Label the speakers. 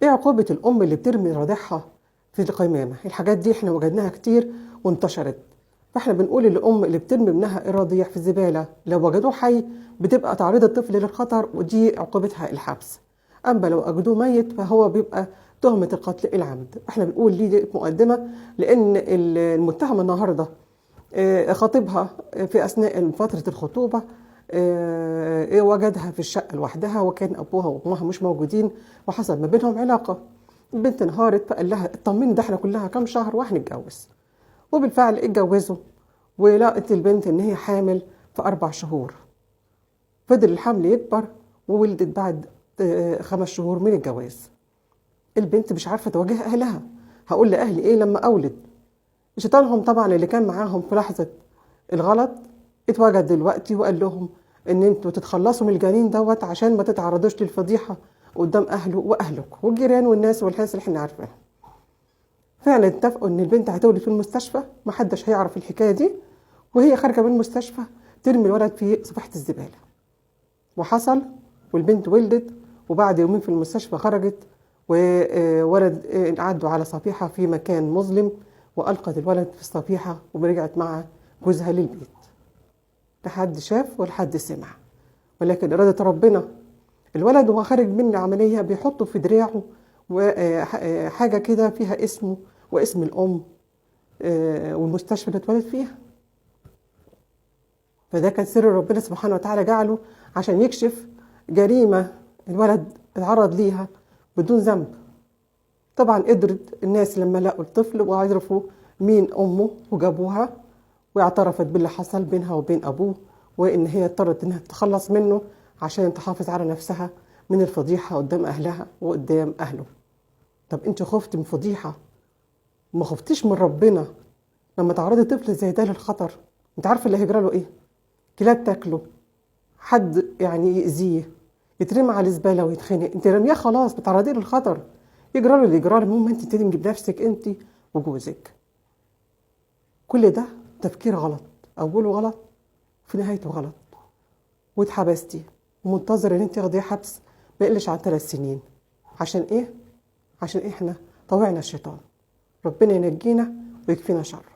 Speaker 1: ايه عقوبة الأم اللي بترمي رضيعها في القمامة؟ الحاجات دي احنا وجدناها كتير وانتشرت. فاحنا بنقول للأم اللي بترمي ابنها الرضيع في الزبالة لو وجدوه حي بتبقى تعريض الطفل للخطر، ودي عقوبتها الحبس. أما لو وجدوه ميت فهو بيبقى تهمة القتل العمد. احنا بنقول ليه دي مقدمة، لأن المتهم النهاردة خطيبها في أثناء فترة الخطوبة وجدها في الشقة لوحدها، وكان أبوها وأمها مش موجودين، وحصل ما بينهم علاقة. البنت انهارت، فقال لها اطمني ده احنا كلها كام شهر وهنتجوز. وبالفعل اتجوزوا، ولقت البنت إن هي حامل في 4 شهور. فضل الحمل يكبر وولدت بعد 5 شهور من الجواز. البنت مش عارفة تواجه أهلها، هقول لأهلي إيه لما أولد؟ شيطانهم طبعا اللي كان معاهم في لحظة الغلط اتوجد دلوقتي وقال لهم إن انتوا تتخلصوا من الجنين دوت عشان ما تتعرضوش للفضيحة قدام أهله وأهلك والجيران والناس والناس اللي احنا عارفينها. فعلا اتفقوا إن البنت هتولد في المستشفى، محدش هيعرف الحكاية دي، وهي خارجة من المستشفى ترمي الولد في صفيحة الزبالة. وحصل، والبنت ولدت، وبعد يومين في المستشفى خرجت وولد عدوا على صفيحة في مكان مظلم، وألقت الولد في الصفيحة ورجعت مع جوزها للبيت. لا حد شاف ولا حد سمع، ولكن إرادة ربنا الولد وهو خارج من العملية بيحطه في دراعه حاجة كده فيها اسمه واسم الأم والمستشفى اللي اتولد فيها. فده كان سر ربنا سبحانه وتعالى جعله عشان يكشف جريمة الولد اتعرض ليها بدون ذنب. طبعا قدرت الناس لما لقوا الطفل وعرفوا مين أمه وجابوها، واعترفت باللي حصل بينها وبين أبوه، وإن هي اضطرت إنها تتخلص منه عشان تحافظ على نفسها من الفضيحة قدام أهلها وقدام أهله. طب أنت خفتي من فضيحة، ما خفتيش من ربنا لما تعرضي طفل زي ده للخطر؟ أنت عارفة اللي هيجرى له إيه؟ كلاب تاكله، حد يأذيه، يترمى على الزبالة ويتخنق، أنت رمياه خلاص، بتعرضيه للخطر، يجرى له اللي يجرى له، المهم أنت تنجي بنفسك أنت وجوزك. كل ده تفكير غلط، أوله غلط وفي نهايته غلط. واتحبستي ومنتظرة إن أنت تاخدي حبس ما يقلش عن 3 سنين. عشان إيه؟ عشان إحنا طوعنا الشيطان. ربنا ينجينا ويكفينا شره.